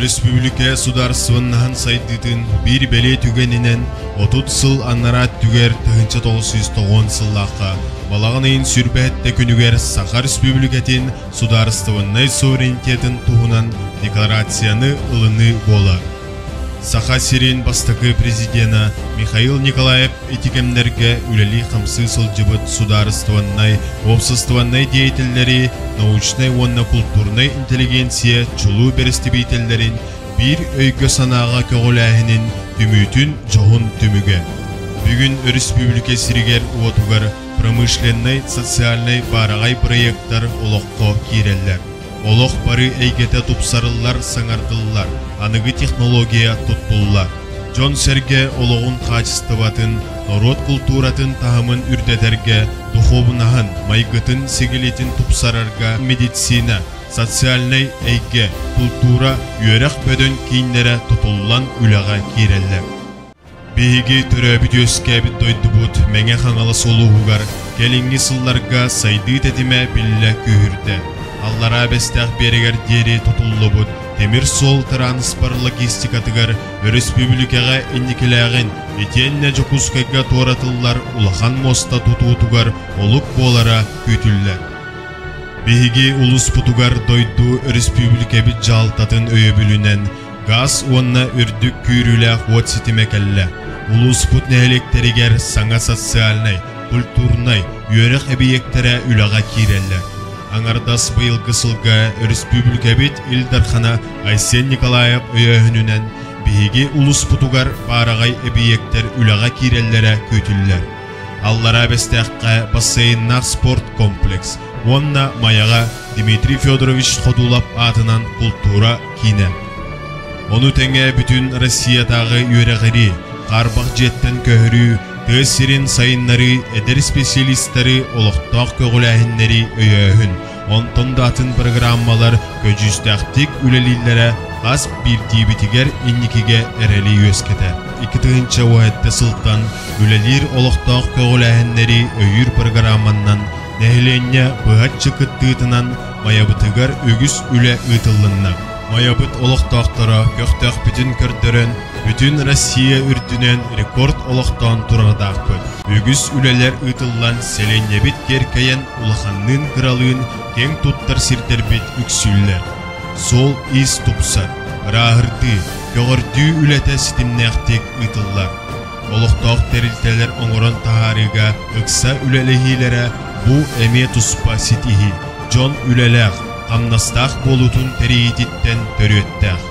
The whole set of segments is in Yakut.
Өрөспүүбүлүкэ судаарыстыбаннаһын сайдыытын биир бэлиэ түгэнинэн 30 сыл анараа өттүгэр 1990 сыллаахха балаҕан ыйын 27 күнүгэр Саха Республикатын судаарыстыбаннай суверенитетын туһунан декларацияны ылыныы буолар. Саха сирин бастакы президена Михаил Николаев ити кэмнэргэ үлэлии-хамсыы сылдьыбыт судаарыстыбаннай, уопсастыбаннай деятеллэри, научнай уонна култуурнай интеллигенция чулуу бэрэстэбиитэллэрин биир өйгө-санааҕа көҕүлээһинин түмүүтүн дьоһун түмүгэ. Бүгүн өрөспүүбүлүкэ сиригэр-уотугар промышленнай, социальнай баараҕай бырайыактар олоххо киирэллэр. Олох бары эйгэтэ тупсарыллар, саҥардыллар, аныгы технология туттуллар. Дьон-сэргэ олоҕун хаачыстыбатын, норуот култууратын таһымын үрдэтэргэ, духуобунаһын, майгытын-сигилитин тупсарарга медицина, социальнай эйгэ, култуура, үөрэх бөдөҥ кииннэрэ тутуллан үлэҕэ киирэллэр. Биһиги төрөөбүт-үөскээбит дойдубут Мэҥэ Хаҥалас улууһугар кэлиҥҥи сылларга сайдыы тэтимэ биллэ күүһүрдэ. Аллараа Бэстээх биэрэгэр диэри тутуллубут тимир суол тырааныспар логистикатыгар өрөспүүбүлүкэҕэ инникилээҕин итиэннэ Дьокуускайга туоратыллар улахан муоста тутуутугар олук буолара күүтүллэр. Биһиги улууспутугар дойду өрөспүүбүлүкэбит дьаһалтатын өйөбүлүнэн Газ уонна үрдүк күүрүүлээх уот ситимэ кэллэ. Улууспут нэһилиэктэригэр саҥа социальнай, культурнай, үөрэх эбийиэктэрэ үлэҕэ киирэллэр. Аҥардас быйылгы сылга өрөспүүбүлүкэбит Ил Дархана Айсен Николаев өйөөһүнүнэн биһиги улууспутугар баараҕай эбийиэктэр үлэҕэ киирэллэрэ күүтүллэр. Аллараа Бэстээххэ бассейннаах спорт комплекс уонна Майаҕа Дмитрий Федорович Ходулов аатынан култуура киинэ. Ону тэҥэ бүтүн Россиятааҕы үөрэҕирии, хаарбах дьиэттэн көһөрүү, тыа сирин сайыннарыы, эдэр специалистары олохтоох көҕүлээһиннэри өйөөһүн, онтон да атын программалар көдьүүстээхтик үлэлииллэрэ хас биирдиибитигэр инникигэ эрэли үөскэтэр. 2017 сылтан үлэлиир олохтоох көҕүлээһиннэри өйүүр программаннан нэһилиэнньэ быһаччы кыттыытынан Майабытыгар үгүс үлэ ыытыллынна. Майабыт олохтоохторо көхтөөхпүтүн көрдөрөн, бүтүн Россия үрдүнэн рекорд олохтоон турардаахпыт. Үгүс үлэлэр ыытыллан, сэлиэнньэбит киэркэйэн, улаханныын-кыралыын киэҥ туттар сирдэрбит үксүүллэр. Суол-иис тупсар, ырааһырдыы, көҕөрдүү үлэтэ ситимнээхтик ыытыллар. Олохтоох тэрилтэлэр оҥорон таһаарыыга ыкса үлэлэһиилэрэ бу эмиэ туспа ситиһии, дьон үлэлээх, хамнастаах буолуутун тэрийиититтэн төрүөттээх.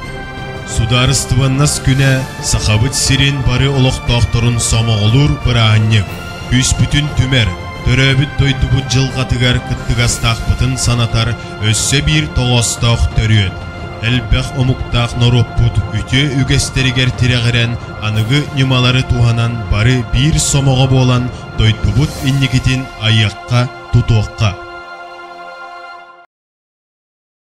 Судаарыстыбаннас күнэ Сахабыт сирин бары олохтоохторун сомоҕолуур бырааһынньык, күүспүтүн түмэр, төрөөбүт дойдубут дьылҕатыгар кыттыгастаахпытын санатар өссө биир тоҕоостоох төрүөт. Элбэх омуктаах норуоппут үтүө үгэстэригэр тирэҕирэн аныгы ньымалары туһанан бары биир сомоҕо буолан дойдубут инникитин айыахха, тутуохха.